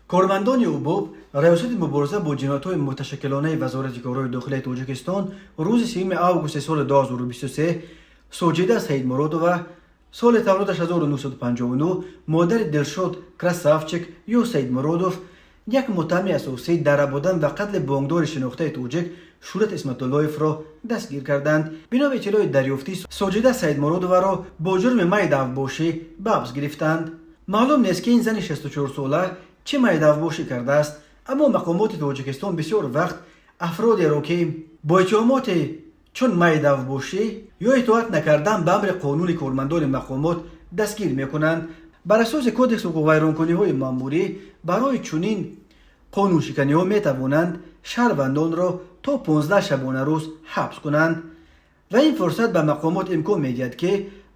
Кормандони УБОП, Раёсати мубориза бо ҷиноятҳои муташаккилонаи Вазорати корҳои дохилаи Тоҷикистон, рӯзи 3 августи соли 2023 Соҷида Саидмуродова, соли таваллудаш 1959, модари Дилшод Красавчик ё Саидмуродов, як муттаҳами асосӣ дар рабудан ва қатли бонкдори шинохтаи тоҷик Шӯрат Исматуллоевро дастгир карданд. Бино ба иттилои дарёфтӣ, Соҷида Саидмуродоваро бо ҷурми майдаавбошӣ ба ҳабс гирифтанд. Маълум нест, ки ин зани 64сола чӣ майдаавбошӣ кардааст, аммо мақомоти Тоҷикистон бисёр вақт афродеро, ки бо иттиҳомоти чун майдаавбошӣ ё итоат накардан ба амри қонуни кормандони мақомот дастгир мекунанд. Бар асоси Кодекси ҳуқуқвайронкуниҳои маъмурӣ, барои чунин қонуншиканиҳо метавонанд шаҳрвандонро то 15 шабонарӯз ҳабс кунанд ва ин фурсат ба мақомот имкон медиҳад, ки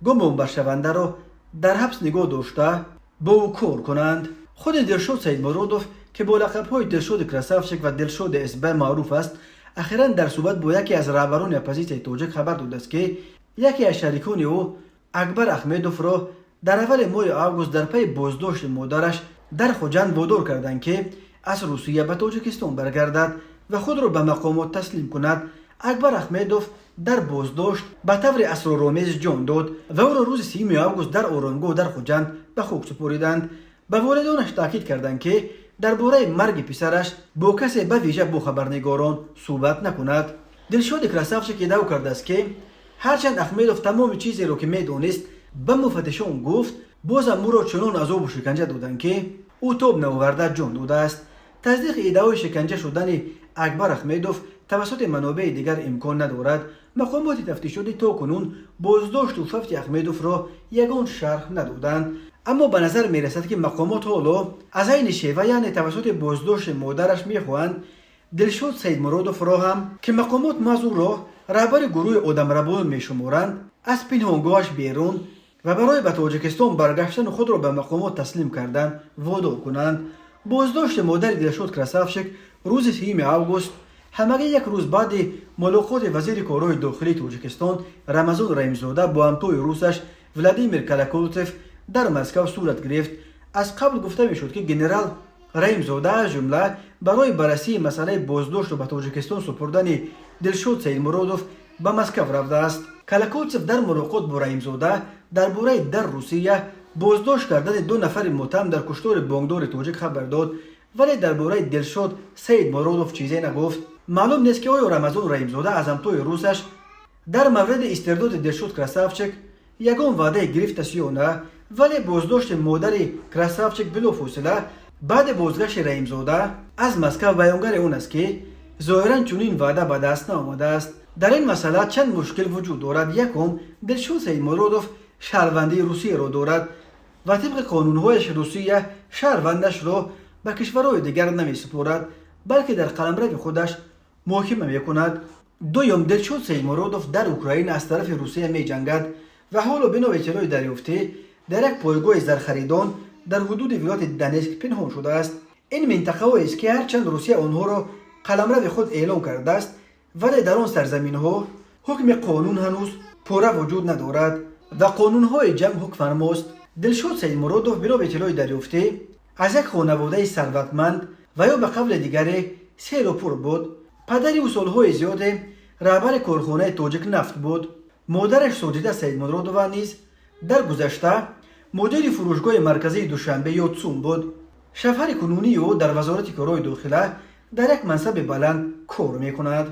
гумонбаршавандаро дар ҳабс нигоҳ дошта, бо ӯ кор кунанд. Худи Дилшод Саидмуродов, ки бо лақабҳои Дилшоди Красавчик ва Дилшоди СБ маъруф аст, ахиран дар суҳбат бо яке аз раҳбарони оппозитсияи тоҷик хабар додааст, ки яке аз шарикони ӯ, Акбар Ахмедовро, дар аввали моҳи август дар пайи боздошти модараш дар Хуҷанд водор карданд, ки аз Русия ба Тоҷикистон баргардад ва худро ба мақомот таслим кунад. Акбар Ахмедов дар боздошт ба таври асроромез ҷон дод ва ӯро рӯзи 3 август дар оромгоҳ дар Хуҷанд ба хок супориданд. Ба волидонаш таъкид карданд, ки дар бораи марги писараш бо касе, ба вижа бо хабарнигорон, суҳбат накунад. Дилшоди Красавчик иддао кардааст, ки ҳарчанд Ахмедов тамоми чизеро, ки медонист, ба муфаттишон гуфт, бозам ӯро чунон азобу шиканҷа доданд, ки ӯ тоб наоварда ҷон додааст. Тасдиқи иддаои шиканҷа шудани Акбар Ахмедов тавассути манобеи дигар имкон надорад. Мақомоти тафтишотӣ то кунун боздошту фавти Ахмедовро ягон шарҳ надоданд, аммо ба назар мерасад, ки мақомот ҳоло аз айни шева, яъне тавассути боздошти модараш, мехоҳанд Дилшод Саидмуродовро ҳам, ки мақомот маҳз ӯро раҳбари гурӯҳи одамрабоён мешуморанд, аз пинҳонгоҳаш берун ва барои ба Тоҷикистон баргаштану худро ба мақомот таслим кардан водор кунанд. Боздошти модари Дилшод Красавчик рӯзи 3 август, ҳамагӣ як рӯз баъди мулоқоти вазири корҳои дохилии Тоҷикистон Рамазон Раҳимзода бо ҳамтои русаш Владимир Колоколцев дар Москав сурат гирифт. Аз қабл гуфта мешуд, ки генерал Раҳимзода аз ҷумла барои баррасии масъалаи боздошту ба Тоҷикистон супурдани Дилшод Саидмуродов ба Москав рафтааст. Колоколцев дар мулоқот бо Раҳимзода дар бораи дар Русия боздошт кардани ду нафари муттаҳам дар куштори бонкдори тоҷик хабар дод, вале дар бораи Дилшод Саидмуродов чизе нагуфт. Маълум нест, ки оё Рамазон Раҳимзода аз ҳамтои русаш дар мавриди истирдоди Дилшод Красавчик ягон ваъдае гирифтаст ё на, вале боздошти модари Красавчик билофосила баъди бозгашти Раҳимзода аз Москав баёнгари он аст, ки зоҳиран чунин ваъда ба даст наомадааст. Дар ин масъала чанд мушкил вуҷуд дорад. Якум, Дилшод Саидмуродов шаҳрвандии Русияро дорад ва тибқи қонунҳояш Русия шаҳрвандашро ба кишварҳои дигар намесупорад, балки дар қаламрави худаш муҳокима мекунад. Дуюм, Дилшод Саидмуродов дар Украина аз тарафи Русия меҷангад ва ҳоло, бино ба иттилои дарёфтӣ, дар як пойгоҳи зархаридон дар ҳудуди вилояти Донецк пинҳон шудааст. Ин минтақаҳоест, ки ҳарчанд Русия онҳоро қаламрави худ эълон кардааст, вале дар он сарзаминҳо ҳукми қонун ҳанӯз пурра вуҷуд надорад ва қонунҳои ҷанг ҳукмфармост. Дилшод Саидмуродов, бино ба иттилои дарёфтӣ, аз як хонаводаи сарватманд ва ё ба қавли дигаре серу пур буд. Падари ӯ солҳои зиёде раҳбари корхонаи Тоҷик Нафт буд. Модараш Соҷида Саидмуродова низ дар гузашта мудири фурӯшгоҳи марказии Душанбе ё ЦУМ буд. Шавҳари кунунии ӯ дар Вазорати корҳои дохила дар як мансаби баланд кор мекунад.